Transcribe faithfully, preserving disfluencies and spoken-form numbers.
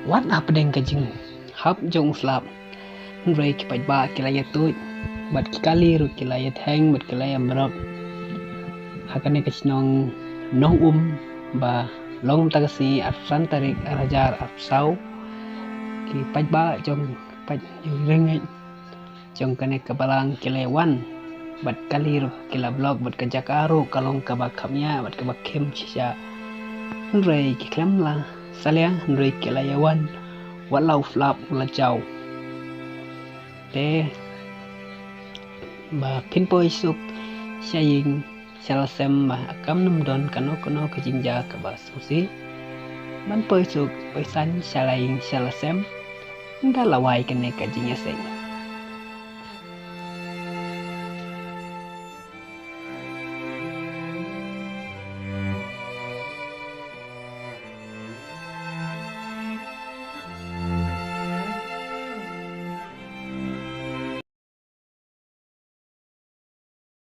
Wat hapdeng ka jinghap jong u slap, hynrei ki paidbah ki la ïa tuid, bad ki kali ruh ki la ïa theng, bad ki la ïa mrot. Ha kane ka shnong Nongum ba long mynta ka sngi arphew san tarik ar hajar arphew saw, ki paidbah jong paid jong Rengeit jong kane ka balang ki la ïa wan, bad kali ruh ki la block, bad ka jaka ruh ka long kaba khapngiah bad kaba khim shisha. Hynrei ki khlem la salia, hynrei ki la ïa wan wat la u slap u la jaw. Te ba phin poi suk sha ïing sha la sem, ba kam nym don kano kano ka jingjia kaba sngewsih ban poi suk poi san sha la ïing sha la sem, ynda la wai kane ka jingïaseng.